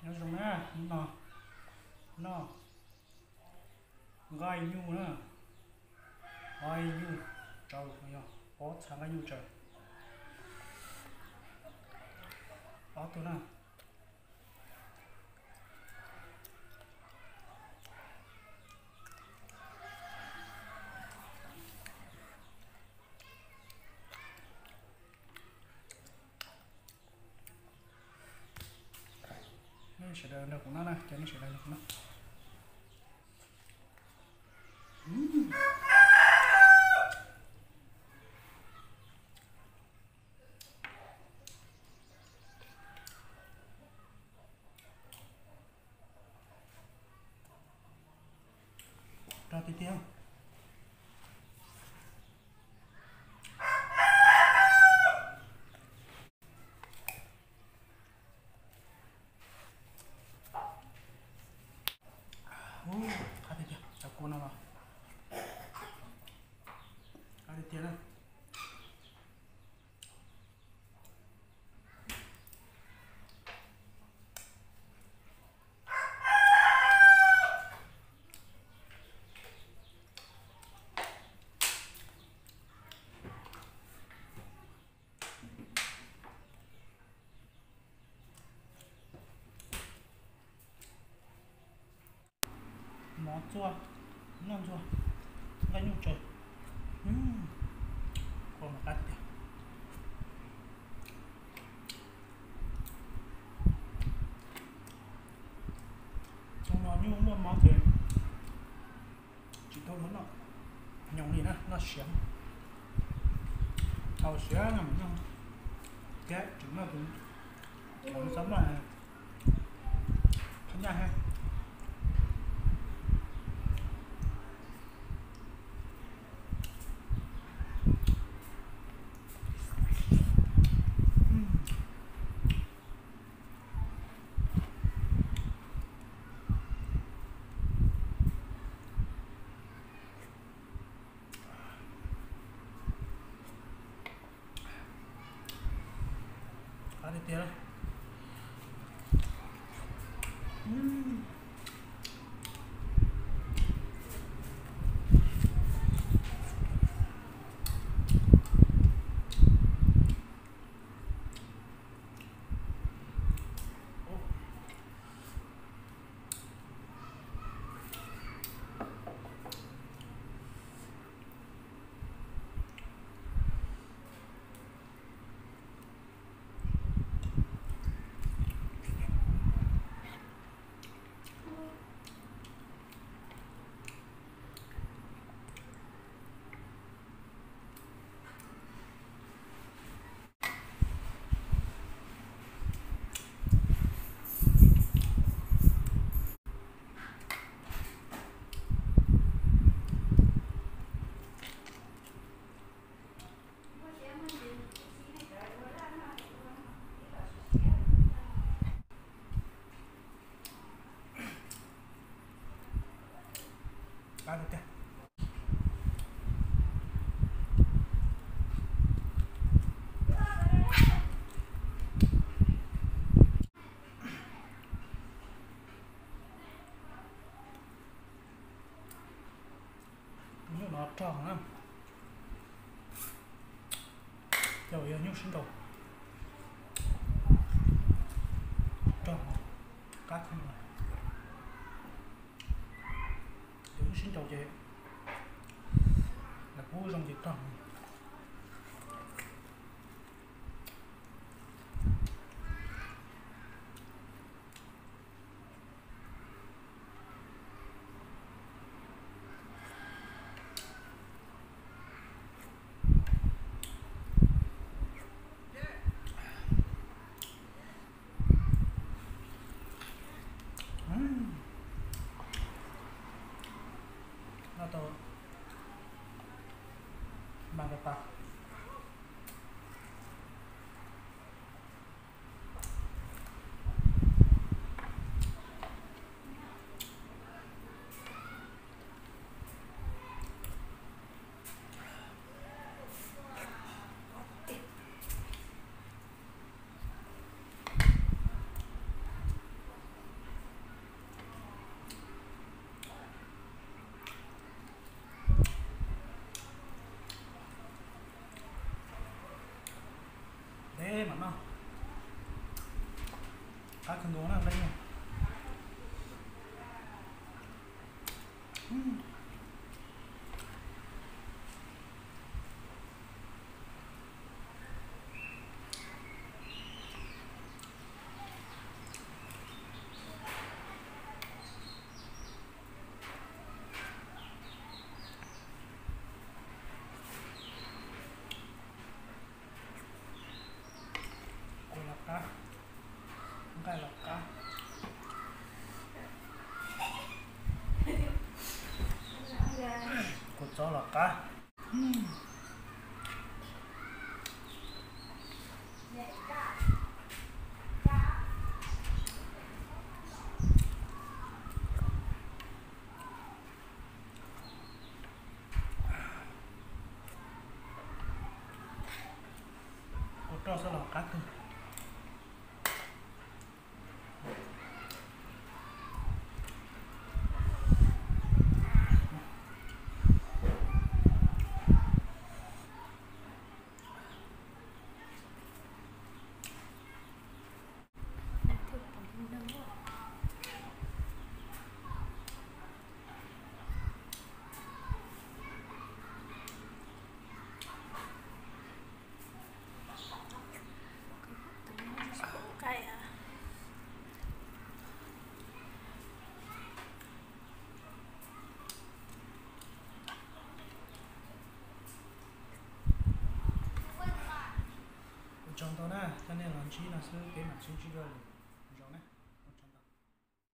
Nyob zoo na, hnub no noj nqaij nyuj na, nqaij nyuj tsaws, yog pob txha nqaij nyuj tsaws, ob tug na. Nej sawv daws nrog kuv noj na, cov nej sawv daws nrog kuv noj. Rog tiag tiag. Ub, qab tiag tiag, cov kua no los qab tiag tiag na. Mov txua, noj ntxuag, nqaij nyuj tsaws, kua mas qab tiag. Xyoo no nyuj muaj mov ces tsis tau luag noj nyoos li na, noj siav, tau siav no mus noj thiab tseem noj tus, txhob noj phab nyaj thiab. Qab tiag tiag. Nyuj no rog na, yog yog nyuj sib nraus, rog qab kawg. Yog nyuj sib nraus ces lawv pub zoo ces rog. Noj tau mas tas tas. Kawg nkaus na, nqaij nyuag. Kuv los qab, nqaij los qab, kuv txob los qab. Kuv roj xwb los qab kawg. Ua tsaug ntau na, coj nej los ntsib no xwb peb mam sib ntsib dua lwm.